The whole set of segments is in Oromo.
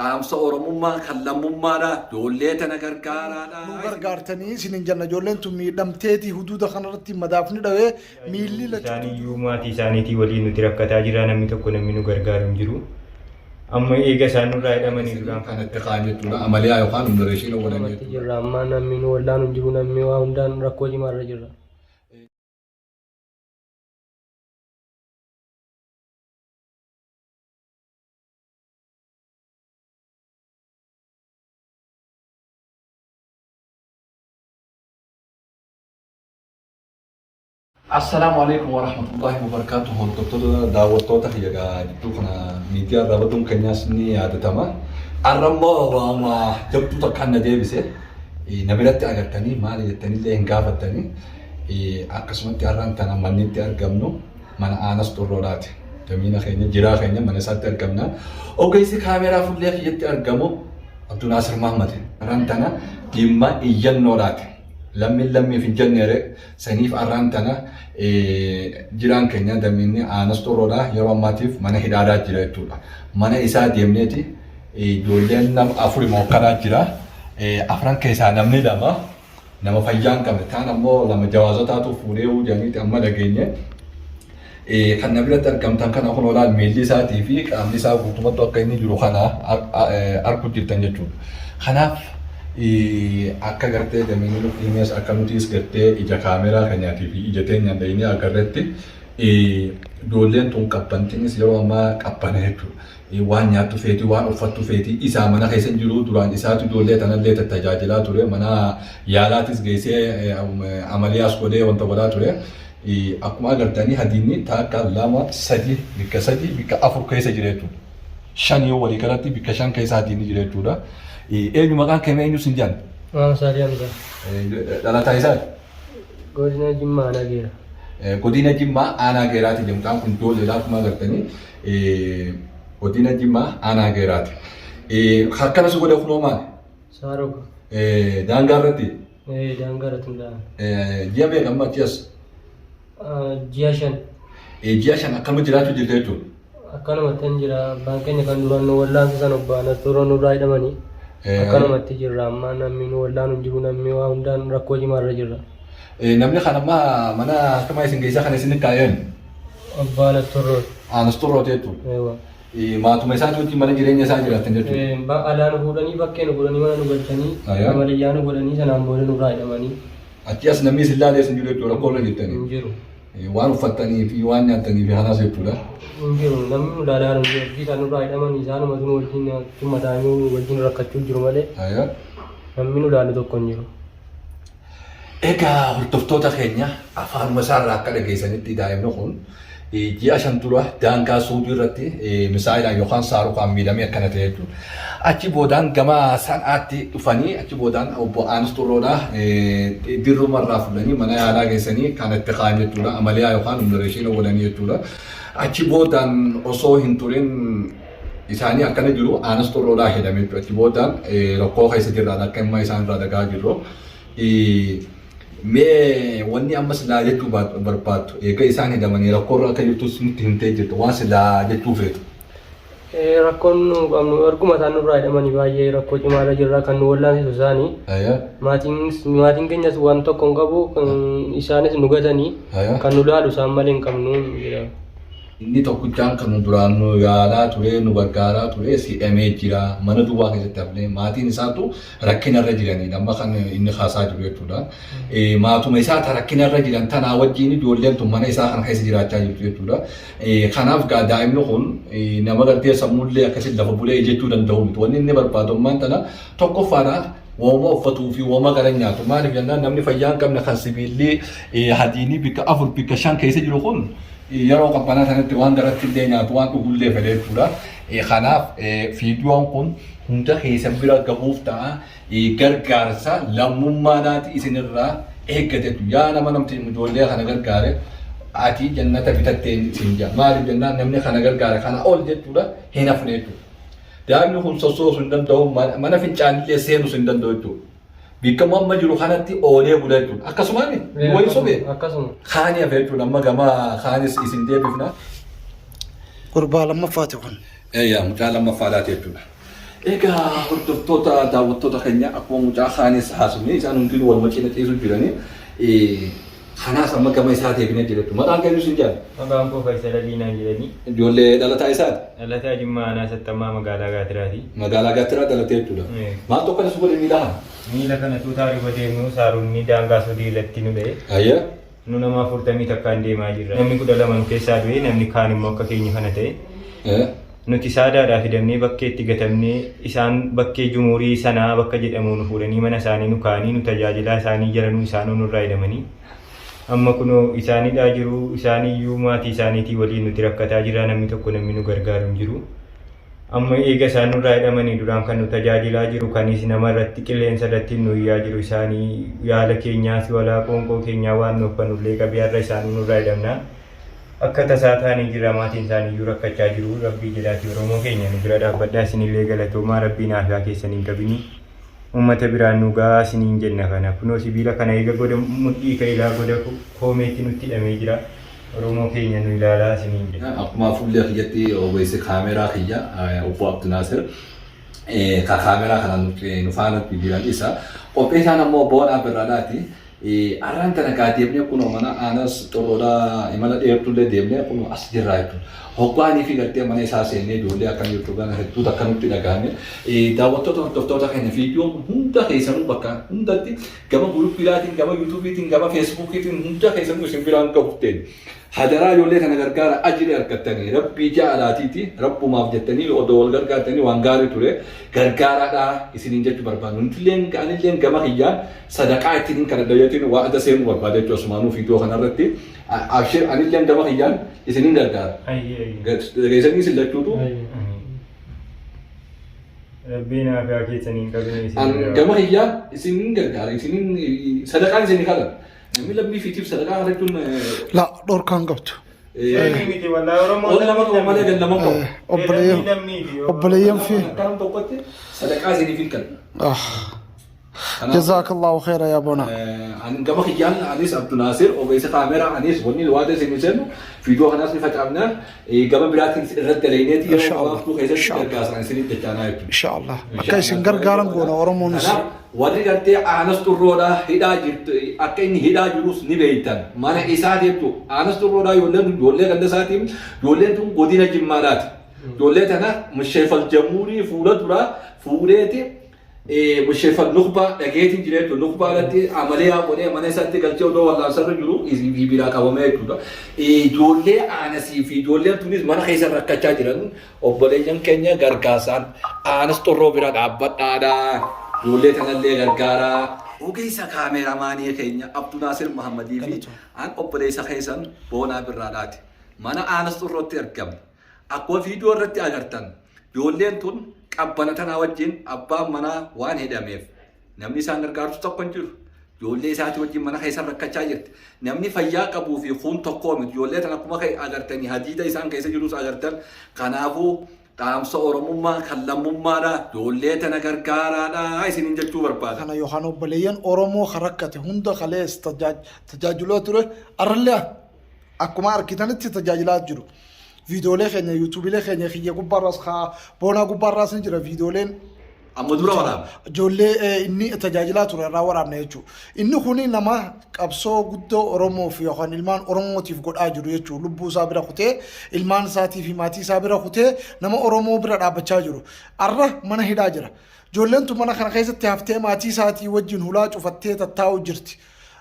Dhaamsa Oromummaa kan lammummaadha. Ijoollee tana gargaaraadha. Nu gargaartanii isinin jenna ijoolleen tun miidhamteeti huduuda kanarratti madaafni dhawee miilli Isaan lachuutu iyyuu maatii isaaniitii waliin nuti rakkataa jirra namni tokko namni nu gargaaru hin jiru. Amma eega isaan nurraa hidhamanii duraan Kan itti kaan jechuudha. Amaliyaa yookaan umdareeshiin godhan Namatti jechuudha. jirra amma namni nu wallaanu hin jiru namni waa hundaan rakkoo cimaarra jirra. Assalaamu alaikum warahmatullahi wabarakatuh. Hordoftoota daawwattoota kiyya gaa jidduu kana miidiyaa irraa baduun keenyaas ni yaadatama. Har'a immoo waama jabduu takkaan na deebise. Na biratti agartanii maali jettanillee hin gaafattanii. Akkasumatti har'aan tana manni itti argamnu mana Aanas Xurroodhaati. Damiina keenya jiraa keenya mana isaatti argamna. Ogeessi kaameeraa fuullee kiyyatti argamu Abdunaasir Mahammad. Har'aan tana dhimma iyyannoodhaati. Lammiin lammiif hin jenneere saniif har'aan tana jiraan keenya damiinni Aanas Xurroodha yeroo ammaatiif mana hidhaadhaa jira jechuudha. Mana isaa deemneeti ijoolleen nama afuri mookkanaa jira. Afran keessaa namni lama nama fayyaa hin qabne kaan ammoo lama jawaazotaatu fuudhee jedhaniiti amma dhageenye. Kan na biratti argamtan kana kun olaal miilli isaatii fi qaamni isaa guutumatti akka inni jiru kana arguu jirtan jechuudha. Kanaaf akka gartee damiinni nutti himes akka nutiis gartee ija kaameraa keenyaatii fi ija teenyaan dhayinee agarretti ijoolleen tun qabbantiinis yeroo ammaa qabbana jechuudha. Waan nyaattu feeti, waan uffattu feeti, isaa mana keessa hin jiru, duraan isaatu ijoollee tanallee tajaajilaa ture, mana yaalaatis geessee amaliyaas godhee wanta godhaa ture. Akkuma agartanii hadiinni takka lama sadi bikka sadi bikka afur keessa jira jechuudha. Shan yoo walii galatti bikka shan keessa hadiinni jira jechuudha. Eenyu maqaan kee eenyu sin jedhan? Maam Saalii Hamzaa. Dhalataa isaati? Godina Jimmaa Aanaa Geera. Godina Jimmaa Aanaa Geeraati jedhu mucaan kun ijoolleedha akkuma agartanii. Godina Jimmaa Aanaa Geeraati. Akkana si godhe kunoo maali? Saaroka. Daangaa irratti? Daangaa irratti hundaa'an. Ji'a meeqa amma achi as? Ji'a 5. Ji'a 5 akkama jiraachuu jirta jechuudha. Akkanumatti hin jira. Abbaan keenya kan duraan nu wallaansisan obbo Anastooroo nurraa hidhamanii. Akkanumatti jirra amma namni nu wallaanu hin jiru namni waa hundaan rakkoo cimaarra jirra. Namni kan amma mana hakimaa isin geessaa kan isin kaa'een? Obbo Anastorrooti. Anastorrooti jechuudha. Eewwa. Maatuma isaati wajjin mana jireenya isaa jiraatan jechuudha. Alaa nu fuudhanii bakkee nu godhanii mana nu galchanii amaliyyaa nu godhanii sanaan booda nurraa hidhamanii. Achi as namni isin laalee isin jiru jechuudha rakkoo irra jirtanii. Hin jiru. Waan uffattanii fi waan nyaattanii fi kanaas jechuudha. Hin jiru namni nu laalaa hin jiru. Ergi isaan nurraa hidhamanii isaanumatu nu wajjin achuma taa'anii nu wajjin rakkachuu jiru malee namni nu laalu tokko hin jiru. Egaa hordoftoota keenya afaanuma isaarraa akka dhageessanitti daa'imni kun ji'a 5 dura daangaa Suudii irratti misaayilaan yookaan saarukaan miidhamee akkana ta'e jechuudha. Achi boodaan gama San'aatti dhufanii achi boodaan obbo Aanis Xurroodhaa dirruma irraa fuudhanii mana yaalaa geessanii kan itti kaa'an jechuudha. Amaliyaa yookaan umdareeshiina godhanii jechuudha. Achi boodaan osoo hin turin isaanii akkana jiru Aanis Xurroodhaa hidhame jechuudha. Achi boodaan rakkoo keessa jirraan akka amma isaan irraa dhagaa jirru. Mee wanni amma silaa jechuu barbaaddu eega isaan hidhamanii rakkoo irra akka jirtus nutti himtee jirta waan silaa jechuu feetu. Rakkoon nu qabnu erguma isaan nurraa hidhamanii baay'ee rakkoo cimaa irra jirra kan nu wallaansisu isaanii. Maatiin maatiin keenyas waan tokko hin qabu kan isaanis nu gatanii kan nu laalu isaan malee hin qabnu jedha. Inni tokkichaan kan nu duraan nu yaalaa ture nu gargaaraa ture hidhamee jira mana duwwaa keessatti hafnee maatiin isaatu rakkina irra jiraniidha amma kan inni kaasaa jiru jechuudha. Maatuma isaa ta rakkina irra jiran tanaa wajjin ijoolleen tun mana isaa kana keessa jiraachaa jirtu jechuudha. Kanaaf gaa daa'imni kun nama gartee sammuullee akkasitti lafa bulee ijechuu danda'u miti. Wanni inni barbaadu ammaan tana tokkoffaadha wooma uffatuu fi wooma gara nyaatu. Maaliif jennaan namni fayyaa hin qabne kan sibiilli hadiinii bikka afur bikka shan keessa jiru kun yeroo qabbanaa sanatti waan garatti illee nyaatu waan dhugullee fedha jechuudha. Kanaaf viidiyoon kun hunda keessan bira gahuuf ta'a. Gargaarsa lammummaadhaati isinirraa eeggatetu. Yaa nama namti ijoollee kana gargaare ati jannata bitatteen isin jedha. Maaliif jennaan namni kana gargaare kana ol jechuudha hin hafne jechuudha. Daa'imni kun sossoosuu hin danda'u mana fincaanillee seenuus hin danda'u jechuudha. Bikka amma jiru kanatti oolee bula jechuudha. Akkasumaan wayi sobee Akkasuma. kaanii hafe jechuudha. Amma gama kaanis isin deebifna. Gurbaa lammaffaati kun. Eeyyaa mucaa lammaffaadhaati jechuudha. Egaa hordoftoota daawwattoota keenya akkuma mucaa kaanis haasofne isaan hundinuu waluma cina ciisu jiranii. Kanaas amma gama isaa deebinee jira jechuudha. Maqaan keenyu sin jaal? Maqaan koo Fayyisal Alii naan jedhanii. Ijoollee dhalataa isaati? Dhalataa Jimmaa Aanaa Saxxammaa magaalaa Gaatiraati. Magaalaa Gaatiraa dhalatee jechuudha. Maaltu akkana si godhe miila kana? Miila kana tuutaa riba deemnu saaronni daangaa sodii irratti nu dha'e. Ayya. Nu nama afurtamii takkaan deemaa jirra. Namni 12 nu keessaa du'e namni kaan immoo akka keenya kana ta'e. Nuti saadaadhaa fidamnee bakkeetti gatamnee isaan bakkee jumuurii sanaa bakka jedhamu nu fuudhanii mana isaanii nu kaa'anii nu tajaajilaa isaanii jaranuu isaanuu nurraa hidhamanii. Amma kunoo isaanidhaa jiru isaaniyyuu maatii isaaniitii waliin nuti rakkataa jirra namni tokko namni nu gargaaru hin jiru. Amma eega isaan nurraa hidhamanii duraan kan nu tajaajilaa jiru kanis nama irratti qilleensa irratti nu iyyaa jiru isaanii yaala keenyaas walaa qoonqoo keenyaa waan nu uffanullee qabee har'a isaanuu nurraa hidhamnaan akka tasaa taanee jirra maatiin isaaniiyyuu rakkachaa jiru rabbii jedhaatii Oromoo keenya nu bira dhaabbadhaa isinillee galatoomaa rabbiin aafiyaa keessan hin qabinii uummata biraan nu gahaa isiniin jenna kana kunoo sibiila kana eega goda mudhii ka ilaa goda koomeetti nutti hidhamee jira. Oromoo keenya nu ilaalaa isiniin jenna. Akkuma fuullee kiyyatti ogeessi kaameraa kiyya obbo Abdunaasir ka kaameraa kana nu faana jiran isa. Qopheessaan ammoo Boonaa Birraadhaati. Arraan tana gaa deemnee kunoo mana aanas xurroodhaa imala dheertullee deemnee kunoo as jirraa jechuudha. Hoggaanii fi gartee mana isaa seennee ijoollee akkam jirtu gana hedduutu akka nutti dhagahame. Daawwattoota hordoftoota keenya viidiyoon hunda keessanuu bakka hundatti Gama guruppiidhaatiin, gama yuutuubiitiin, gama feesbuukiitiin hunda keessanuu isin biraan gahuuf deema. Hadaraa ijoollee kana gargaara ajrii argattanii rabbii ja'alaatiiti rabbumaaf jettanii odoo wal gargaartanii waan gaarii ture gargaaraadha isiniin jechuu barbaadu. Nutilleen anilleen gama kiyyaan sadaqaa ittiin kadhadha jechuun wa'ada seenuu barbaada jechuudha asumaanuu viidiyoo kanarratti. Abshir anilleen gama kiyyaan isiniin gargaara. Dhageessanii isin lachuutu. Rabbiin aafiyaa keessan hin qabine isin An biraa. gama kiyyaan isin gargaara isinin sadaqaan isin kadha. Namni lammii fiitiif sadaqaa kadhachuun La dhorkaan qabdu. Lammii miti wallahi Oromoon ol nama qaba malee gad nama qabu. Obboleeyyan Lammiiti. obboleeyyan fi Akkanum tokkotti sadaqaa isiniif hin kenna. ah Jazaakallahu khayra yaa bona. Ani gama kiyyaan anis Abdunaasir ogeessa kaameraa anis wanni waada isin sennu viidiyoo kanaas ni facaafna gama biraatiin irratti daleyneeti yeroo Inshallah. gabaabduu keessatti Inshallah. gargaarsa isinitti dachaanaa jechuudha. Inshallah. Akka isin gargaaran goona Oromoonis. Kanaaf warri gartee aanas xurroodhaa hidhaa jirtu akka inni hidhaa jirus ni beektan mana isaa jettu aanas xurroodhaa ijoolleen tun ijoollee ganda isaatiin ijoolleen tun godina jimmaadhaati. Ijoollee tana musheefal jamuurii fuula duraa fuudheeti Musheefal Nukbaa dhageetiin jira jechuudha. Nukbaa irratti amaliyaa godhee mana isaatti galchee odoo wallaansarra jiru biraa qabamee jechuudha. Ijoollee aanasii fi ijoolleen tunis mana keessa rakkachaa jiran obboleeyyan keenya gargaarsaan aanas xorroo bira dhaabbadhaadha. Ijoollee tanallee gargaaraa. Ogeessa kaameeramaanii keenya Abdunaasir Mahammadii fi an obboleessa keessan Boonaa Birraadhaati. Mana aanas xorrootti argamna. Akkuma viidiyoo irratti agartan Ijoolleen tun qabbana tanaa wajjin abbaan manaa waan hidhameef namni isaan gargaartu tokko hin jiru. Ijoollee isaatii wajjin mana keessa rakkachaa jirti. Namni fayyaa qabuu fi kun tokkoo miti. Ijoollee tana akkuma agartanii hadiida isaan keessa jirus agartan. Kanaafuu dhaamsa Oromummaa kan lammummaadha. Ijoollee tana gargaaraadha isiniin jechuu barbaada. Kana yookaan obboleeyyan Oromoo kan rakkate hunda kalees tajaajilaa ture arrallee akkuma arkitanitti tajaajilaa jiru. Viidiyoolee keenya yuutuubiilee keenya kiyya gubbaarraas haa boonaa gubbaarraas ni jira viidiyooleen Amma dura waraabne. Ijoollee inni tajaajilaa ture irraa waraabne jechuudha. Inni kuni nama qabsoo guddoo Oromoof yookaan ilmaan Oromootiif godhaa jiru jechuudha. Lubbuu isaa bira kutee ilmaan isaatii fi maatii isaa bira kutee nama Oromoo bira dhaabbachaa jiru. Arra mana hidhaa jira. Ijoolleen tun mana kana keessatti haftee maatii isaatii wajjin hulaa cufattee tattaa'u jirti.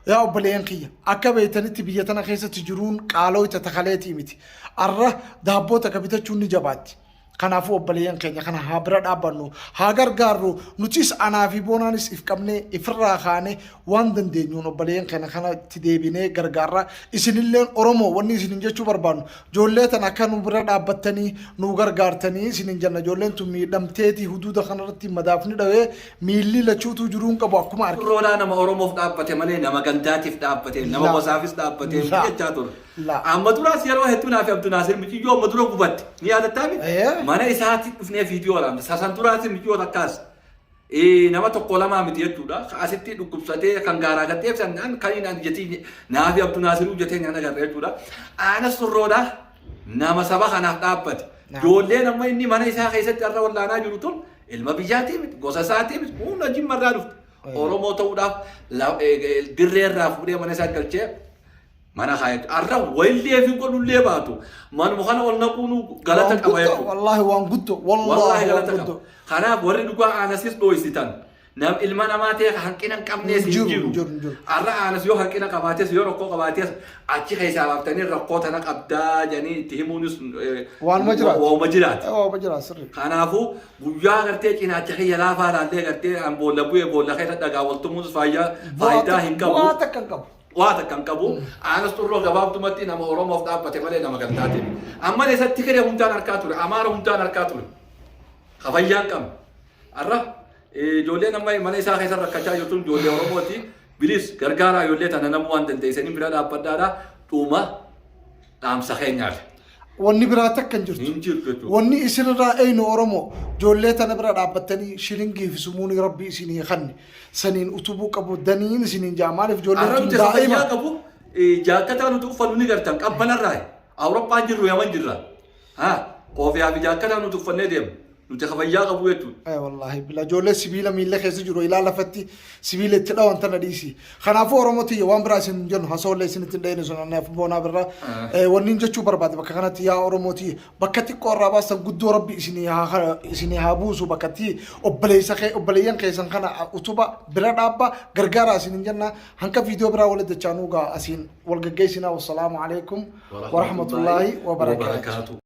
Yaa obboleeyyan kiyya, akka beeytanitti biyya tana keessatti jiruun qaalooyta ta kaleetii miti. Arra daabboo takka bitachuun ni jabaatti. Kanaafuu obboleeyyan keenya kana haa bira dhaabbannu, haa gargaarru. Nutis anaa fi Boonaanis if qabnee, ifirraa kaanee waan dandeenyuun obboleeyyan keenya kanatti deebinee gargaarra. Isinilleen Oromoo wanni isinin jechuu barbaannu ijoollee tana akka nu bira dhaabbattanii nu gargaartanii isinin jenna. Ijoolleen tun miidhamteeti huduuda kanarratti madaafni dhawee Miilli lachuutuu jiruu hin qabu akkuma argite. Roodhaa nama Oromoof dhaabbate malee nama gandaatiif dhaabbate nama La. gosaafis dhaabbate miti La. jechaa ture. La. Amma duraas yeroo hedduu naa fi Abdunaasir miiciyyoo amma dura gubatte ni yaadattaa miti? Ee. Mana isaatti dhufnee viidiyoo waraabne. Sasan duraas miiciyyoo takkaas nama tokko lamaa miti jechuudha. Ka Asitti dhukkubsatee kan gaaraa gattee ibsan kan inni ani jetii naa fi Abdunaasiruu jetee nyaata agarra jechuudha. Aanas surroodhaa nama saba kanaaf dhaabbate. Ijoolleen amma inni mana isaa keessatti har'a wallaanaa jiru tun Ilma biyyaatii miti, gosa isaatii miti, humna jimmarraa dhufte. Oromoo ta'uudhaaf dirree irraa fuudhee mana isaa galchee mana kaayatu. Har'a wayillee fi godhullee baatu. Manuma kana ol naquun galata Waan qaba guddoo, jechuudha. wallaahi waan guddoo, Wallaahi wallaahi waan galata qaba. guddoo. Kanaaf warri dhugaa aanasis dhooysitan. Nam ilma namaa ta'e hanqina hin qabnees Hin hin jiru, jiru. hin jiru, hin jiru. Har'a aanas yoo hanqina qabaates yoo rakkoo qabaates achi keessaa baaftanii rakkoo tana qabdaa jedhanii itti himuunis Waanuma jiraati. Waanuma jiraati. Waanuma jiraati sirrii. Kanaafuu guyyaa gartee cinaacha kiyya laafaa laallee gartee an boolla bu'ee boolla keessa dhagaa wal tumuunis faayidaa hin qabu. Bu'aa takka hin qabu. Waa takka hin qabu. Aanas xurroo gabaabdumatti nama Oromoof dhaabbate malee nama gandaati. Amma isatti kiree hundaan harkaa ture. Amaara hundaan harkaa ture. Kafayyaan qabne. Har'a ijoolleen amma mana isaa keessa rakkachaa jirtu ijoollee Oromooti. Bilis gargaaraa ijoollee tana namuu waan dandeessanii bira dhaabbadhaadha. Dhuma dhaamsa keenyaati. Wanni biraa takka hin jirtu. Hin jirtu jechuudha. Wanni isinirraa eeynu Oromoo ijoollee tana bira dhaabbattanii shilingii fi sumuunii rabbi isinii kanne saniin utubuu qabu daniin isiniin jaa maaliif ijoolleen Har'a tun nuti daa'ima. fayyaa qabu jaakkataa nuti uffannu ni gartan qabbanarraa. Awurooppaan jirru Yaman jirra. Haa koofiyaa fi jaakkataa nuti uffannee deemnu. Nuti ka fayyaa qabu jechuudha. Ee wallaahi bila ijoollee sibiila miilla keessa jiru ilaa lafatti sibiila itti dhawan tana dhiisi. Kanaafuu Oromoo tiyya waan biraa isin hin jennu hasoollee isinitti hin dhayinu sun annaaf boonaa birraa. Wanni hin jechuu barbaade bakka kanatti yaa Oromoo tiyya bakka xiqqoo irraa baastan guddoo rabbi isinii haa isinii haa buusu bakka itti obboleessa kee obboleeyyan keessan kana utuba bira dhaabba gargaaraa isin hin jenna hanqa viidiyoo biraa walitti dachaanuu gaa asiin wal gaggeessinaa wassalaamu alaikum warahmatullaahi wabarakaatu. Wabarakaatu.